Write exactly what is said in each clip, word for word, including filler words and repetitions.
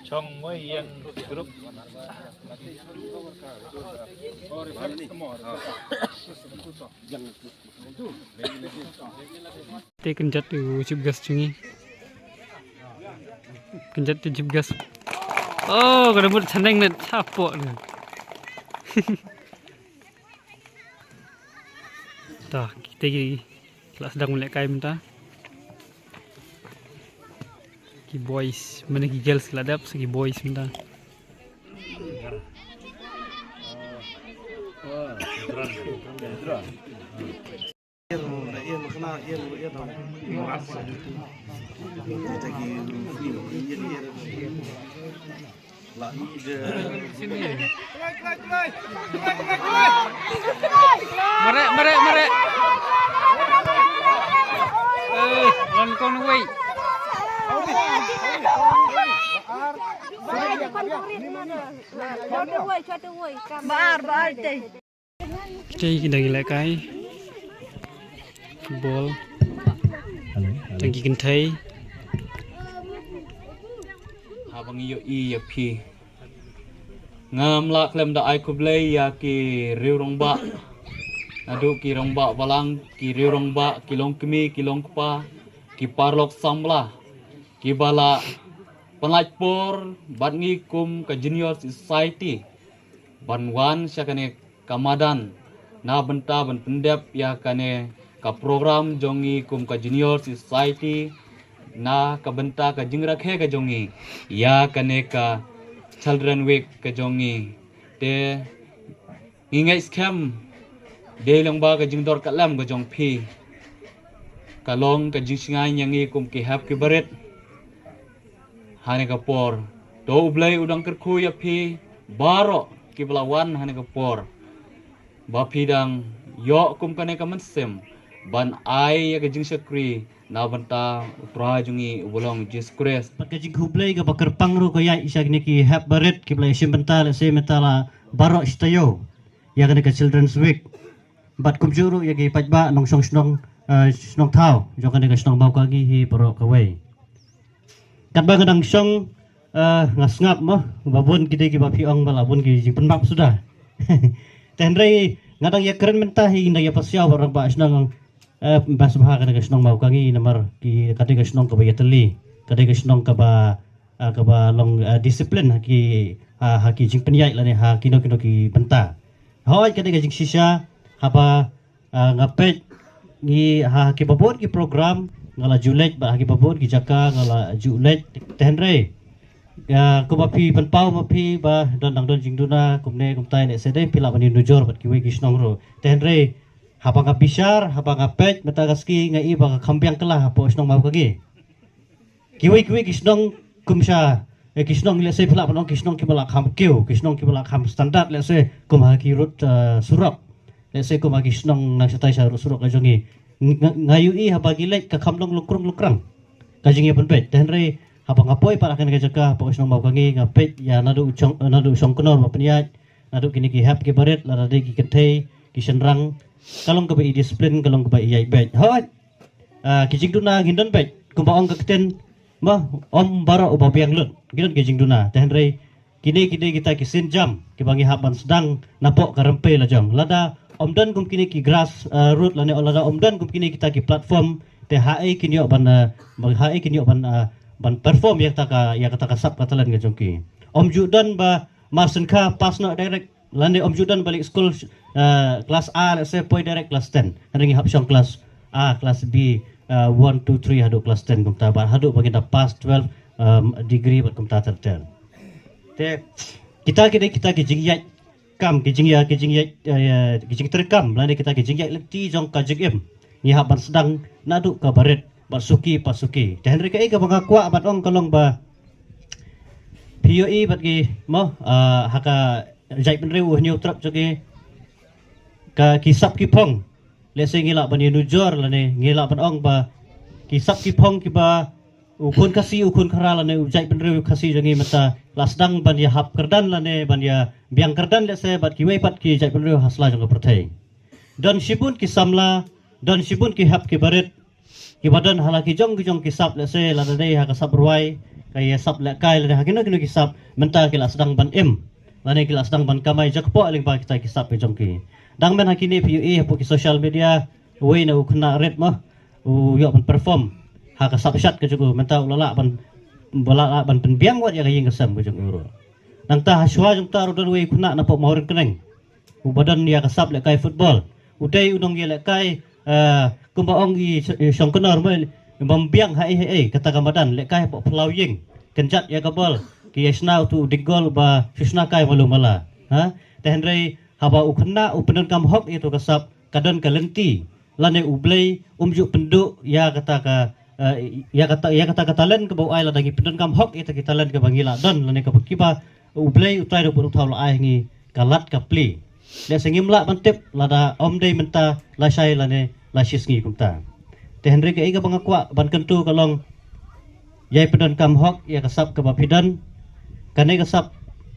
Chong wei ïeng group. Te kynjat u chief guest jong ngi. Kynjat u chief guest. Oh, ka da mut chaneng ne chapoh ne. Ta, kita ki la sdang lehkai mynta. Ki boys, mana ki girls la dep, sa ki boys mynta. Mare, mare, mare. Eh, lon kong wei. Bar, bar, te. Kita ki da ki lehkai football. Tang ki kynthei. Haba ngi ïohi ïa phi, ngam lah khlem da ai khublei ïa ki riew rangbah, naduh ki rangbah balang, ki riew rangbah, ki longkmie, ki longkpa, ki paralok samla, kiba la pynlait por bad ngi kum ka Junior Society ban wan sha kane ka madan na bynta ban pyndep ïa kane ka program jong ngi kum ka Junior Society, na ka bynta ka jingrakhe ka jong ngi ïa kane ka Children Week ka jong ngi. Te ngi ngeit skhem dei lyngba ka jingdor ka lem ka jong phi, ka long ka jingshngaiñ ïa ngi kum ki hep ki barit. Hane ka por, to U Blei u dang kyrkhu ïa phi baroh kiba la wan hane ka por, ba phi dang ïoh kum kane ka mynsiem ban ai ïa ka jingshakri na bynta U Trai jong ngi uba long Jisu Khrist. Bad ka jingkhublei kaba kyrpang ruh ka ïaid sha kine ki hep barit kiba la ïashim bynta, lehse mynta la baroh shi taïew ïa kane ka Children's Week. Bad kumjuh ruh ïa ki paidbah nongshong shnong, eh, shnong thaw jong kane ka shnong Mawkangni hi baroh kawei. Katba nga dang shong, eh, nga sngap mo ba bun ki dei kiba phi ong ba la bun ki jingpynmap suda. Te hynrei nga dang ïakren mynta hi, nga dang ïapasiaw ba rangbah shnong, eh, ba sngewbha kane ka shnong Mawkangni namar ki, ka dei ka shnong kaba ïatylli, ka dei ka shnong kaba, eh, kaba long, eh, discipline ha ki, ha, ha ki jingpynïaid lane ha kino kino ki bynta. Hooid, ka dei ka jingshisha haba, ah, nga peit ngi ha kiba bun ki program nga la ju leit, bad ha kiba bun ki jaka nga la ju leit. Te hynrei, ah, kumba phi pynpaw ma phi ba don, dang don jingduna kumne kumtai, lehse dei phi lah ban ïanujor bad kiwei ki shnong ruh. Te hynrei haba nga bishar, haba nga peit mynta ka sngi, nga i ba ka kham biang kylla hapoh shnong Mawkangni. Kiwei kiwei ki shnong kum sha, eh, ki shnong, lehse phi lah ban ong ki shnong kiba la kham kiew, ki shnong kiba la kham standard, lehse kum ha ki rud, eh, surok, lehse kum ha ki shnong nang shatai sha rud surok ka jong ngi. Nga, nga ïohi haba ngi leit ka kham long lungkrung lungkrang ka jingïapynbeit. Te hynrei haba nga poi pat ha kane ka jaka, hapoh shnong Mawkangni, nga peit ïa naduh u shong, eh, naduh u shongknor ba pynïaid, naduh kine ki hep ki barit, lada dei ki kynthei, ki shynrang, ka long kaba i discipline, ka long kaba i ïaid beit. Hooid, ah, ki jingduna ngin don beit, kumba ong ka ktien, ma, ym baroh uba biang lut, ki don ki jingduna. Te hynrei kine, kine kita ki sienjam kiba ngi hap ban sdang napoh ka rympei la jong. Lada ym don kum kine ki grass, ah, root lane lada ym don kum kine kita ki platform, te haei kin ïoh ban, ah, haei kin ïoh ban, ah, ban perform ïa kata ka, ïa kata ka sap ka talent ka jong ki. Ym ju don ba mar syngkha pass noh direct, lane ym ju don ba leit skul, eh, klas A, lehse poi direct klas ten. Hynrei ngi hap shong klas A, klas B, eh, one, two, three haduh klas ten kumta, bad haduh ba ngin da pass twelve, em, degree bad kumta ter ter. Te kita ki dei kita ki jingïaid kam, ki jingïa, ki jingïaid, eh, ki jingtrei kam lane kita ki jingïaid lynti jong ka jingim. Ngi hap ban sdang naduh kaba rit bad suki pa suki. Te hynrei kaei kaba nga kwah ban ong ka long ba phi ïohi bad ki mo, ah, ha ka jaitbynriew u hynñiew trep jong ki, ka ki sap ki phong. Lehse ngi lah ban ïanujor lane ngi lah ban ong ba ki sap ki phong kiba u khun Khasi, u khun Khara lane u jaitbynriew Khasi jong ngi mynta la sdang ban ïahap kyrdan lane ban ïabiang kyrdan lehse bad kiwei pat ki jaitbynriew ha sla jong ka pyrthei. Don shibun ki samla, don shibun ki hep ki barit kiba don ha la ki jong ki jong ki sap, lehse lada dei ha ka sap rwai, ka ïa sap lehkai lane ha kino kino ki sap, mynta ki la sdang ban im lane ki la sdang ban kamai jakpoh lyngba kita ki sap ki jong ki. Dang mynta ha kine phi ïohi hapoh ki social media, uwei na u khynnah rit mo u ïoh ban perform ha ka sap shad ka jong u, mynta u la lah ban, u la lah ban pynbiang wat ïa ka ïing ka sem ka jong u ruh. Nangta ha shuwa jong ta ruh don uwei u khynnah napoh Mawryngkneng uba don ïa ka sap lehkai football. U dei u nongïalehkai, eh, kumba ong i sh-, i shongknor mo, bym biang ha ei ha ei, kata ka madan, lehkai hapoh phyllaw ïing, kynjat ïa ka bol, ki ïa shna utu u dik gol ba shu shna kai malu mala. Ha? Te hynrei haba u khynnah u pyndonkam hok ïa tu ka sap, ka don ka lynti lane U Blei um ju pynduh ïa kata ka, eh, ïa kata, ïa kata ka talent kaba u ai lada ngi pyndonkam hok ïa kita ki talent kaba ngi la don lane kaba kiba U Blei U Trai Nongbuh Nongthaw la ai ha ngi ka lad ka plie. Lehse ngim lah ban tip lada ym dei mynta lashai lane lashisngi kumta. Te hynrei kaei kaba nga kwah ban kyntu ka long, ïai pyndonkam hok ïa ka sap kaba phi don. Kane ka sap,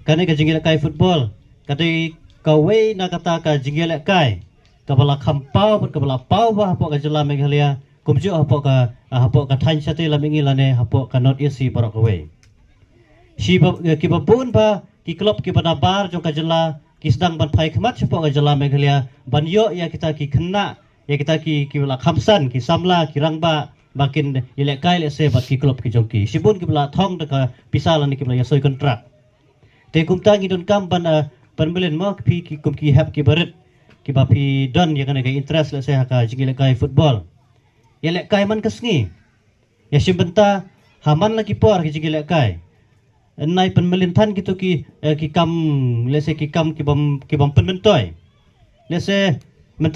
kane ka jingïalehkai football ka dei kawei na kata ka jingïalehkai kaba la kham paw bad kaba la paw bha hapoh ka jylla Meghalaya, kumjuh hapoh ka, ah, hapoh ka thaiñ shatei lam mihngi lane hapoh ka North East hi baroh kawei. Shi ba, eh, kiba bun ba ki club kiba nabar jong ka jylla ki sdang ban phai khmat shapoh ka jylla Meghalaya ban ïoh ïa kita ki khynnah, ïa kita ki, kiba la kham san, ki samla, ki rangbah ba kin ïalehkai lehse bad ki club ki jong ki. Shibun kiba la thong da ka pisa lane kiba la ïasoi kontrak. Te kumta ngi donkam ban, eh, pynmlien mo phi ki kum ki hep ki barit kiba phi don ïa kane ka interest lehse ha ka jingïalehkai football. Ïalehkai man ka sngi. Ïa shim bynta ha man la ki por ki jingïalehkai. Nai pynmlien than kito ki, eh, ki kam, lehse ki kam kibym, kibym pynmyntoi. Lehse